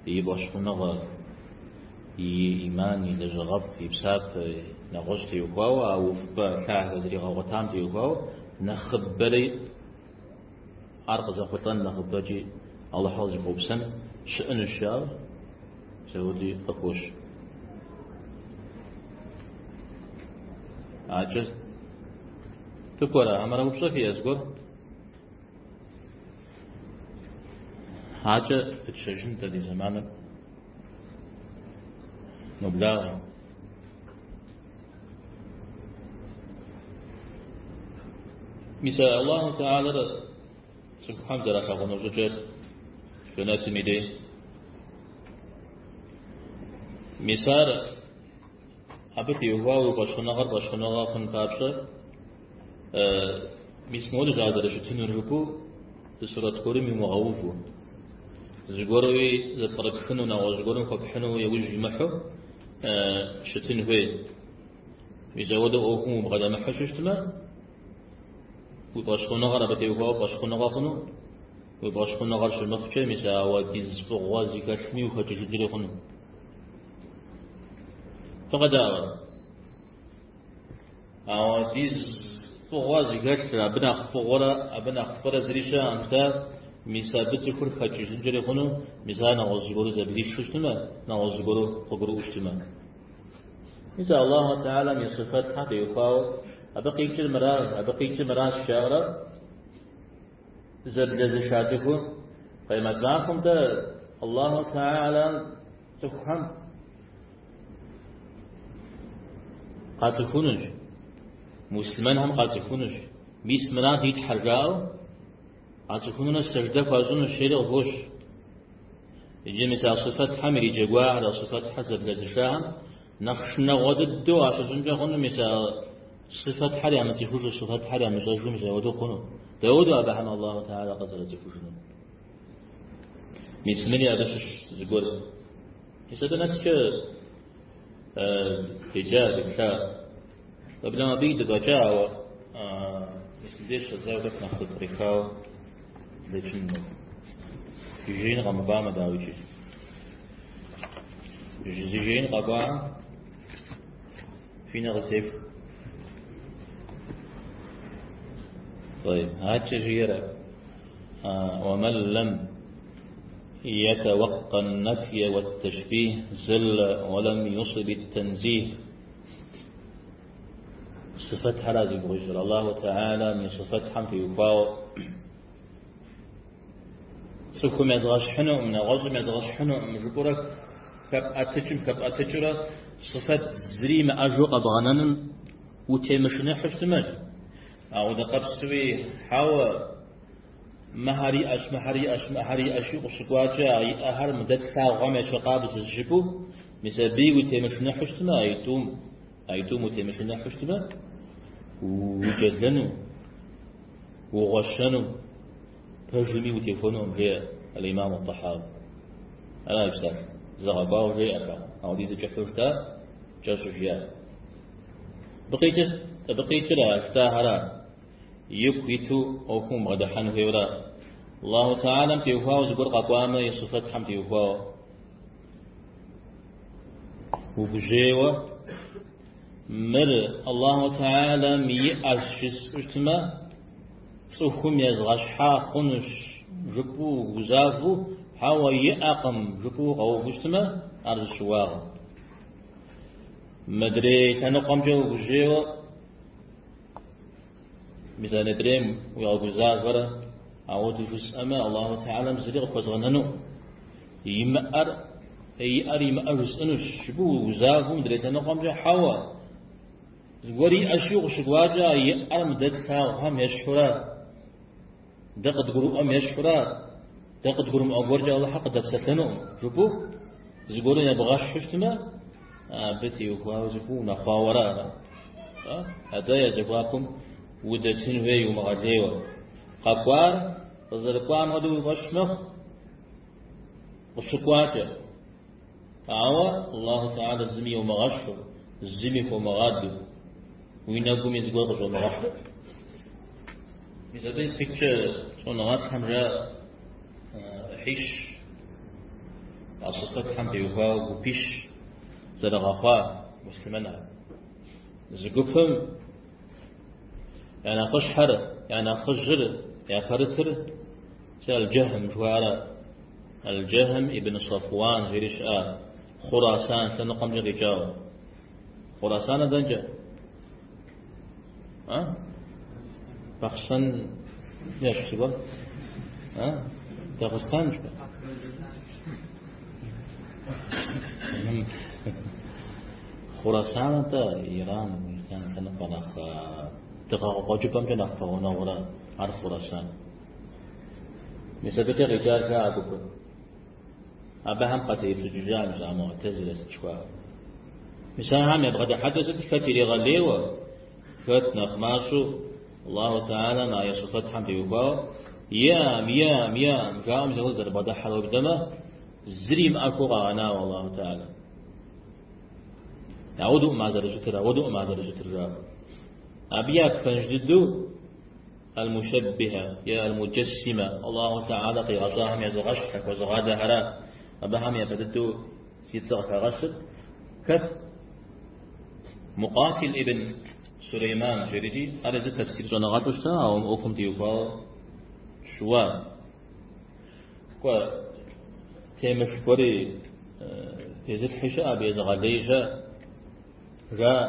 и фӏэщхъуныгъэ, и иман, и лэжьыгъэфӏ, и псапэ, нэгъуэщӏ теухуауэ, а увыпӏэ лъагэ зригъэгъуэтам теухуауэ нэхъыбэри ар къызэхъулӏэн нэхъыбэкӏи Алыхьыр зыхуэупсэн щыӏэнущ жаӏэу зэуэди къыхощ. Адэкӏэ дыкӏуэрэ, хьэмэрэ упщӏэ фиӏэ зыгуэр? Адэкӏэ пытщэжын дэ ди зэманыр ноблагъэ. Мис а Аллаху Теалэр цӏыхухэм зэралъагъуну щӏыкӏэр жэнэтым и дей. Мис ар абы теухуауэ уи фӏэщхъуныгъэр фӏэщхъуныгъэ хъун папщӏэ, мис мыуэдэущ ар зэрыщытынур жыпӏэу зы сурэт гуэрым иумыгъэуву, зыгуэруи зэпкърыпхыну, нэгъуэщӏ гуэрым хуэпхьыну иужь уимыхьу щытын хуей. Мис ауэдэ ӏуэхум убгъэдэмыхьэу щытмэ, уи фӏэщхъуныгъэр абы теухуауэ фӏэщхъуныгъэ хъуну, уи фӏэщхъуныгъэр щымыхъукӏэ, мис ауэдиз фӏыгъуэ зыхэлъми ухэкӏыжынкӏэри хъуну. Фыкъэдаӏуэ. Ауэдиз фӏыгъуэ зыхэлъыр, абы нэхъ фӏыгъуэрэ, абы нэхъ фӏырэ зыри щыӏэкъым, атӏэ мис абы цӏыхур хэкӏыжынкӏэри хъуну, мис ар нэгъуэщӏ зыгуэру зэблишу щытмэ, нэгъуэщӏ зыгуэру къыгурыӏуэу щытмэ. Мис Аллаху Теалэм и сыфэтхэм теухуауэ, абы къикӏыр мыра, абы къикӏыр мыращ жаӏэрэ зэблэзыша цӏыху къемэт махуэм дэ Аллаху Теалэм цӏыхухэм къацӏыхунущ, муслъымэнхэм къацӏыхунущ, мис мыра ди Тхьэр жаӏэу къацӏыхунурэ сэждэ хуащӏынущ, жери къыхощ. Иджы мис а сыфэтхэм ириджэгуахэр, а сыфэтхэр зэблэзышахэм нэхъ шынагъуэ дыдэу къащыщӏынкӏэ хъуну мис а сыфэтхэр ямыцӏыхужу, сыфэтхэр ямыщӏэжу мис ауэдэу хъуну. Дауэдэу абыхэм Аллаху Теала къызэрацӏыхужынур? Мис мыри абы щыщ зыгуэр. Мис абы нэскӏэ деджа, деплъа. Проблемэ абы дыфӏэкӏа, ауэ мис мыбдеж щӏэдзауэ тӏэкӏу нэхъ зэпкърихауэ блэкӏыну. Жеин къэмыкӏуамэ, дауикӏи. Зи жеин къэкӏуахэм фи нэ къызтефх. طيب адэкӏэ жиӏэрэ ومن لم يتوق النفي والتشبيه زل ولم يصب التنزيه Сыфэтхьэра зи гугъу ищӏыр Аллаху Теалэм и сыфэтхьэм теухуауэ цӏыхум езгъэщхьынукъым, нэгъуэщӏым езгъэщхьынукъым жыпӏэурэ хэпӏэтыкӏым хэпӏэтыкӏыурэ сыфэт зыри имыӏэжу къэбгъэнэным утемышыныхьу щытмэ, ауэдэ къэпсуи хьэуэ, мыхэр иӏэщ, мыхэр иӏэщ, мыхэр иӏэщи къыщыкӏуакӏэ а иӏэхэр мы дэ тлъагъухэм ещхьыркъабзэщ жыпӏэу, мис абыи утемышыныхьу щытмэ, аитӏум утемышыныхьу щытмэ, уджэлэну, угъуэщэну, пэжми утехуэнукъым, жеӏэ аль-Имам ат-Тахауи. Ара и псалъэ. Зэгъэкӏуауэ жеӏэ абы. Ауэдизу кӏыхьу жытӏа, кӏэщӏу жиӏа. Абы къикӏыр а жытӏахьэра, ику иту ӏуэхум убгъэдыхьэн хуейуэра. Аллаху Теалэм теухуауэ зыгуэр къэкӏуамэ, и сыфэтхэм теухуауэ. Угужьейуэ, мыр Аллаху Теалэм иӏэщ жысӏэу щытмэ, цӏыхум езгъэщхьа хъунущ жыпӏэу угузавэу, хьэуэ иӏэкъым жыпӏэу укъэуву щытмэ, ар зы щыуагъэ. Мыдрей лъэныкъуэмкӏэ угужьейуэ, мис а мыдрейм уигъэгузавэрэ, ауэдэу жысӏэмэ, Аллаху Теалэм зыри къыхуэзгъэнэнукъым. Имыӏэр, иӏэр имыӏэ жысӏэнущ, жыпӏэу угузавэу мыдрей лъэныкъуэмкӏэ хьэуэ. Зыгуэр иӏэщи къыщыкӏуакӏэ, а иӏэр мы дэ тлъагъухэм ещхьура, дэ къыдгурыӏуэм ещхьура, дэ къыдгурымыӏуэ гуэркӏэ Алыхьыр къыдэпсэлъэнукъым, жыпӏэу зыгуэру ебгъэщхьу щытмэ, абы теухуауэ зыхуу унэхъуауэра. Атӏэ я зэхуакум удэтын хуей умыгъэлейуэ. Къэкӏуар къызэрыкӏуам хуэдэу уи фӏэщ мэхъу, къыщыкӏуакӏэ. Ауэ Аллаху Теалэ зыми йомыгъэщхьу, зыми хуомыгъадэу, уи нэгуми зыгуэр къыщӏомыгъэхьу. Мис абы ипкъ иткӏэ щӏэныгъэлӏхэм жаӏэ ӏыхьищ, а сыфэтхэм теухуауэ гупищ зэрыгъэхъуа муслъымэнхэр. Зы гупым я нэхъыщхьэр, я нэхъыжьыр, я пэрытыр сэ Аль-Джэхм жыхуаӏэра. Аль-Джэхм ибн Сафуан жери щыӏа, Хъурасан лъэныкъуэмкӏэ къикӏауэ. Хъурасаныр дэнкӏэ? А? Бахъсэн ещхь зыгуэр? А? Дагъыстан жыпӏэ? Хъурасан атӏэ Иран, Афганистан лъэныкъуэ нэхъ дыгъэ къыкъуэкӏыпӏэмкӏэ нэхъ пэгъунэгъурэ ар Хъурасан. Мис абыкӏэ къикӏар жаӏэ гупыр. Абыхэм къатепщӏыкӏыжа мис а Муӏтэзилэ сыт жыхуаӏэр. Мис ахэм я бгъэдыхьэкӏэ сыт хэт иригъэлейуэ, хэт нэхъ мащӏэу Аллаху Тэхьэлам а и сыфэтхэм теухуауэ иӏэм, иӏэм, иӏэм жаӏэу мис ауэ зэрыбгъэдыхьэр уеблэмэ, зыри имыӏэххэу къагъэнауэ Аллаху Тэхьэлам. Ауэдэукъым ар зэрыщытыр, ауэдэукъым ар зэрыщытыр жаӏэу. Абы я пхэнж дыдэу Аль-Мушэббихэ е Аль-Муджэссимэ, Аллаху Тэхьэлэ къигъэщӏахэм езыгъэщхь, яхуэзыгъадэхэра, абыхэм япэ дыдэу зи цӏэ къыхагъэщыр хэт? Мукъатил ибн Сулейман жерикӏи, ар езыр тэфсир щӏэныгъэлӏу щыта, ауэ мы ӏуэхум теухуауэ щыуа. Кӏуэ, темылъ гуэри тезылъхьи щыӏэ, абы езыгъэлеи щыӏэ. Жаӏэ.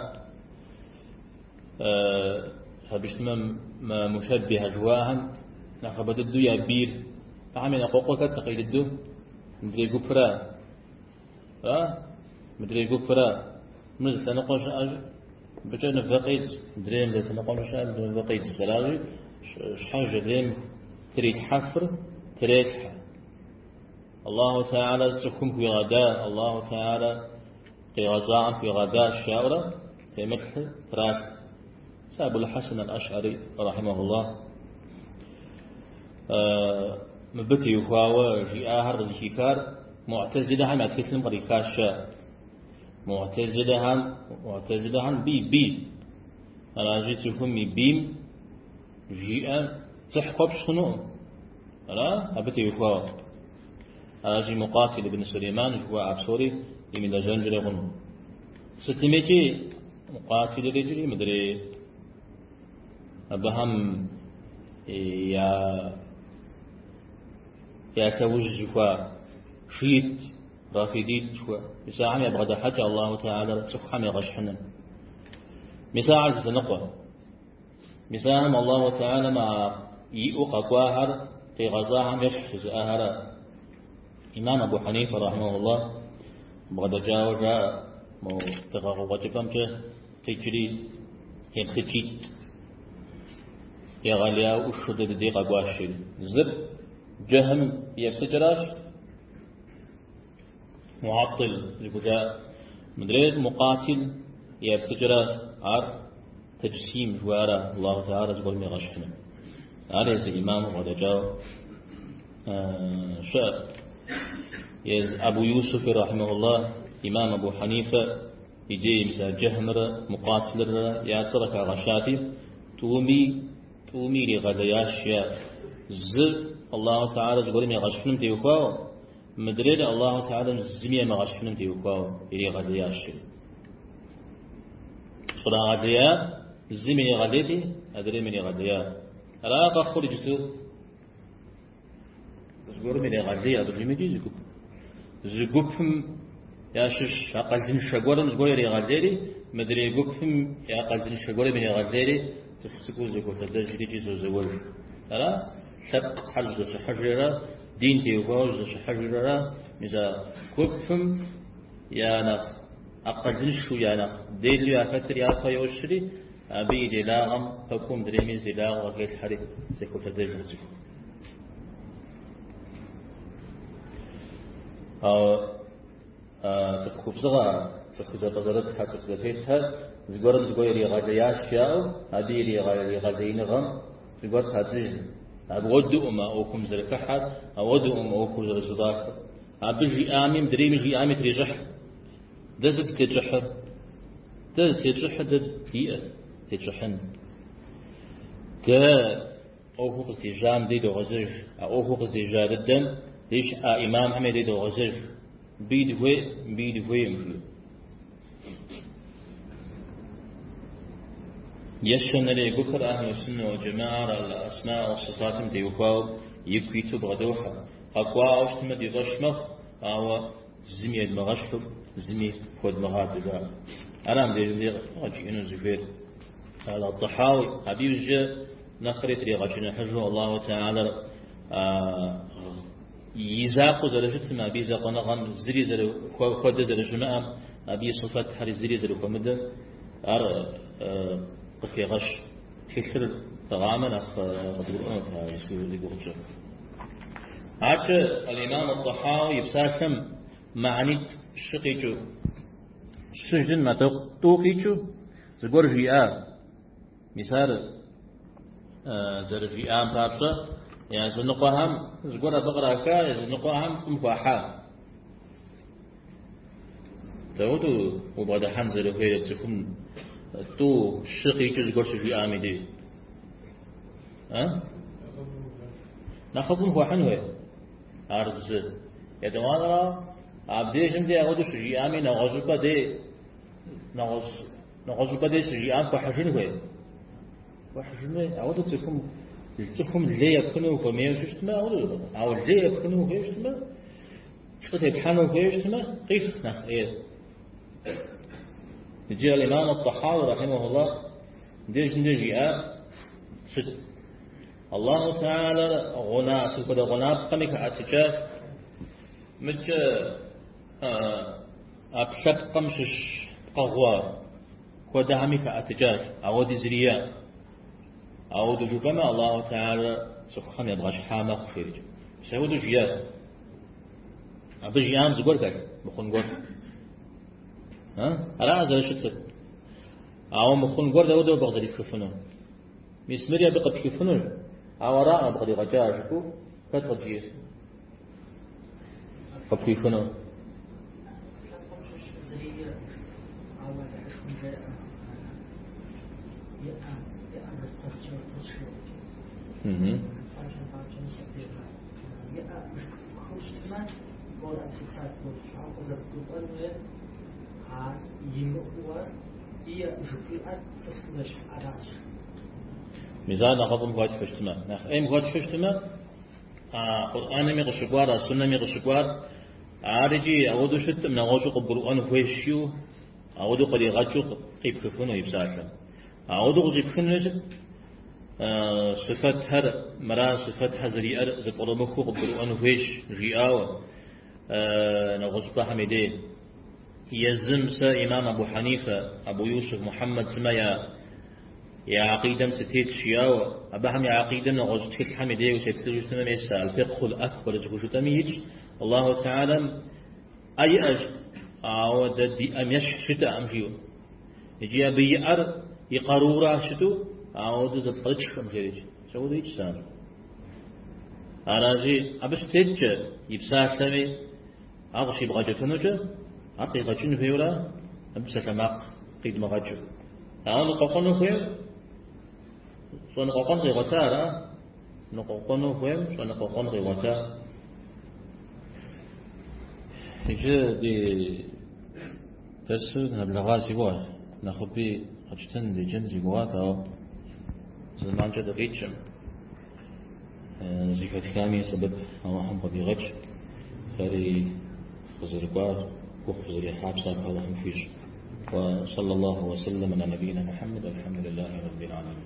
Абы щытмэ, мушэббихэ жыхуаӏэхэм нэхъыбэ дыдэу я бийр. Ахэм еныкъуэкъур хэт нэхъ ӏей дыдэу? Мыдрей гупыра. А? Мыдрей гупыра. Мыр зы лъэныкъуэ щыӏэщ, мыбыкӏэ нывэ къедз, мыдрейм зы лъэныкъуэм щыӏэр нывэ къедз. Аращи, щхьэж адрейм трилъхьэфыр трелъхьэ. Аллаху Тэхьэлэ цӏыхум хуигъэда, Аллаху Тэхьэлэ къигъэщӏахэм хуигъэдащ, жаӏэурэ темылъыр тралъхьэ. Сэ Абул Хьэсэн аль-Ашӏари, рахьимахуллах, мыбы теухуауэ жиӏахэр къызыхихар Муӏтэзилэхэм я тхылъым кърихащ жаӏэ. Муӏтэзилэхэм, Муӏтэзилэхэм бий, бий. Аращи, цӏыхум и бийм жиӏэ дзыхь хуэпщӏ хъунукъым. Ара? Абы теухуауэ. Аращи, Мукъатил ибн Сулейман жыхуаӏа псори имылэжьэнкӏэри хъуну. Сытымикӏи Мукъатилыр икӏри мыдрей абыхэм я я лъэужь жыхуа шиит, рафидит жыхуа. Мис ахэм я бгъэдыхьэкӏэ Аллаху Тэхьэлэр цӏыхухэм егъэщхьыным. Мис ахэр зы лъэныкъуэ. Мис ахэм Аллаху Тэхьэлэм а иӏэу къэкӏуахэр къигъэщӏахэм ещхь жызыӏэхэрэ. Имам Абу Хьэнифэ рахьимахуллах бгъэдэкӏауэ жаӏэ, мо дыгъэ къыкъуэкӏыпӏэмкӏэ къикӏри еплъыкӏитӏ. Егъэлеяуэ ӏущу дэ дыдей къэкӏуащ жери. Зыр Джэхьым и еплъыкӏэращ, Мугьэттил зыхужаӏэ. Мыдрейр Мукъатил и еплъыкӏэращ, ар тэджсим жыхуаӏэра, Аллаху Тэхьэлэр зыгуэрым егъэщхьыным. Ар езы имамым бгъэдэкӏауэ щыӏэ. Езы Абу Юсуф рахьимахуллах, имам Абу Хьэнифэ и дей мис а Джэхьымрэ Мукъатилрэ я цӏэр къыхагъэщати, тӏуми тӏуми иригъэлеящ жаӏэ. Зыр Аллаху Тэхьэлэр зыгуэрым егъэщхьыным теухуауэ, Мыдрейр Аллаху Тэхьэлэм зыми емыгъэщхьыным теухуауэ иригъэлеящ. Щӏрагъэлеяр зым иригъэлейти, адрейм иригъэлея. Ара къэхъур иджыту зыгуэрым ирегъэлей абы жимыкӏи зы гуп. Зы гупым ящыщ акъылыншэ гуэрым зыгуэр ирегъэлейри, мыдрей гупым я акъылыншэ гуэрым ирегъэлейри, цӏыху цӏыкӏуу зэхолъэдэжри икӏи зозэуэж. Ара? Лъэпкъхэр зэщыхьэжрэ, дин теухуауэ зэщыхьэжрэ, мис а гупым я нэхъ акъылыншэу, я нэхъ делэу яхэтыр япэ йощри, абы и делагъэм пэкӏуэу мыдрейми зы делагъэ къыхелъхьэри зэхолъэдэжыр цӏыху. Ауэ цӏыху губзыгъэ, цӏыху зэпӏэзэрытхэр, цӏыху зэтетхэр зыгуэрым зыгуэр иригъэлеящ жаӏэу, абы иригъэлеиныгъэм зыгуэр падзыж. Апхуэдэукъым а ӏуэхум зэрыхыхьэр, апхуэдэукъым ӏуэхур зэрызэфӏахыр. Абы жиӏами, мыдрейми жиӏами трещӏыхь. Дэ сыт зытетщӏыхьыр? Дэ зытетщӏыхьыр дэ диӏэт тетщӏыхьын. Дэ. ӏуэхур къыздежьам дей догъэзэж. А ӏуэхур къыздежьа дыдэм дей щыӏа имамхэм я дей догъэзэж. Мыбыи дыхуей, мыбыи дыхуейм, жи. Ещанэрей гупыр ахьлу суннэ уал джэмаар аль-асма уас-сифатым теухуауэ ику иту бгъэдохьэ. Къэкӏуауэ щытмэ ди фӏэщ мэхъу, ауэ зыми едмыгъэщхьу, зыми хуэдмыгъадэу жаӏэ. Ара мыбдежым дей къыджиӏэну зыхуейр. Аль-Тӏыхьауи, абы иужькӏэ нэхъри тригъэчыныхьыжу Аллаху Тэхьэлэр и закъуэу зэрыщытым, абы и закъуэныгъэм зыри хуэдэ зэрыщымыӏэм, абы и сыфэтхэри зыри зэрыхуэмыдэм ар къыхегъэщ. Тхылъыр тӏыгъамэ нэхъ къыдгурыӏуэнут а зи гугъу тщӏыр. Адэкӏэ Аль-Имам Ат-Тӏыхьауи и псалъэм мыхьэнитӏ щы къикӏыу, щы жытӏэнкъым, атӏэ тӏу къикӏыу зыгуэр жиӏа. Мис ар зэрыжиӏам папщӏэ, языныкъуэхэм зыгуэр абы къраха, языныкъуэхэм фӏым хуахьа. Дауэдэу убгъэдыхьэн зэрыхуейр цӏыхум тӏу щы къикӏыу зыгуэр щыжиӏам и дей? Нэхъыфӏым хуэхьын хуей. Ар зы. Етӏуанэрауэ, абдежым дей апхуэдэу щыжиӏами, нэгъуэщӏыпӏэ дей, нэгъуэщӏыпӏэ дей щыжиӏам хуэхьыжын хуей. Хуэхьыжын хуей. Ауэдэу цӏыхум, цӏыхум лей епхыну ухуэмейуэ щытмэ, ауэдэу. Ауэ лей епхыну ухуейуэ щытмэ, пцӏы теплъхьэну ухуейуэ щытмэ, къих нэхъ ӏейр. Иджы Аль-Имам Ат-Тӏыхьауи, рахьимахуллах, дежым деж жиӏар сыт? Аллаху Тэхьэлэр гъуна, сыт хуэдэ гъунапкъэми хэӏэтыкӏащ. Мыдкӏэ ӏэпкълъэпкъым щыщ пкъыгъуэ хуэдэхэми хэӏэтыкӏащ, ауэди зыри иӏэкъым. Ауэдэу жыпӏэмэ, Аллаху Тэхьэлэр цӏыхухэм ебгъэщхьа мэхъу, жерикӏ. Мис ауэдэу жиӏащ. Абы жиӏам зыгуэр хэлъ, мыхъун гуэр. Ара зэрыщытыр. Ауэ мыхъун гуэр дауэдэу абы къызэрипхыфыну? Мис мыри абы къыпхыфынущ, ауэ араӏым абы къригъэкӏа жыпӏэу хэт къыджиӏэр? Къыпхуихыну. Лъэпкъым щыщ зыри иӏэкъым, ауэ Алыхьышхуэм жеӏэ, иӏэ, иӏэ распростертость жеӏэ. Псалъэм папщӏэ, мис абдеж иӏэ жыпхыу щытмэ, мор отрицать бощӏ, ауэ къызэрыбгурыӏуэн хуейр а имыӏуэр иӏэ жыхуиӏэр цӏыхум ещхь аращ. Мис ар нэхъыфӏым хуэтхьу щытмэ, нэхъ ӏейм хуэтхьу щытмэ, А Къурӏэнми къыщыкӏуар, а суннэми къыщыкӏуар, ар икӏи ауэдэу щыткъым, нэгъуэщӏу къыбгурыӏуэн хуейщ жиӏэу, ауэдэу къригъэкӏыу къипхыфыну и псалъэм. Ауэдэу къыщӏипхынури сыт? Сыфэтхэр, мыра сыфэтхэр зэриӏэр зэпкърымыхуу къыбгурыӏуэн хуейщ, жиӏауэ, нэгъуэщӏыпӏэхэм и дей. Езым сэ имам Абу Хьэнифэ, Абу Юсуф Мухьэммэд сымэ я Я акъидэм сытетщ, жиӏауэ, абыхэм я акъидэм нэгъуэщӏ тхылъхэм и дей ущеплъыжу щытмэ, мес а Аль-Фикъхул Акбар зыхужытӏэми итщ, Аллаху Тэхьэлэм ӏэ иӏэщ, ауэ дэ ди ӏэм ещхь щытыӏэм, жиӏэу. Икӏи абы и ӏэр и къарура щыту, ауэдэу зэпкърытшхэм, жерикӏ. Мис ауэдэу итщ занщӏэу. Аращи, абы щытеткӏэ и псалъэми ар къыщибгъэкӏыфынукӏэ, ар къигъэкӏын хуейуэра, абы псалъэмакъ къидмыгъэкӏыу. Ауэ ныкъуэкъуэну хуейм щӏэныкъуэкъуэн къигъуэта, ара? Ныкъуэкъуэну хуейм щӏэныкъуэкъуэн къигъуэта. Иджы ди дэрсыр нэблэгъа си гугъэщ. Нэхъыби къэтщтэн деджэн си гугъат, ауэ зэманкӏэ дыкъикӏым. Зэхэтхами сэбэп Алыхьым къыдигъэкӏ, фэри фыкъызэрыкӏуар, гугъу фызэрехьа псапэ Алыхьым фхуищӏ. Уэ саллаллаху уэ сэллэм аля набийна Мухьэммэд, алхьэмдулиллахи раббил аламин.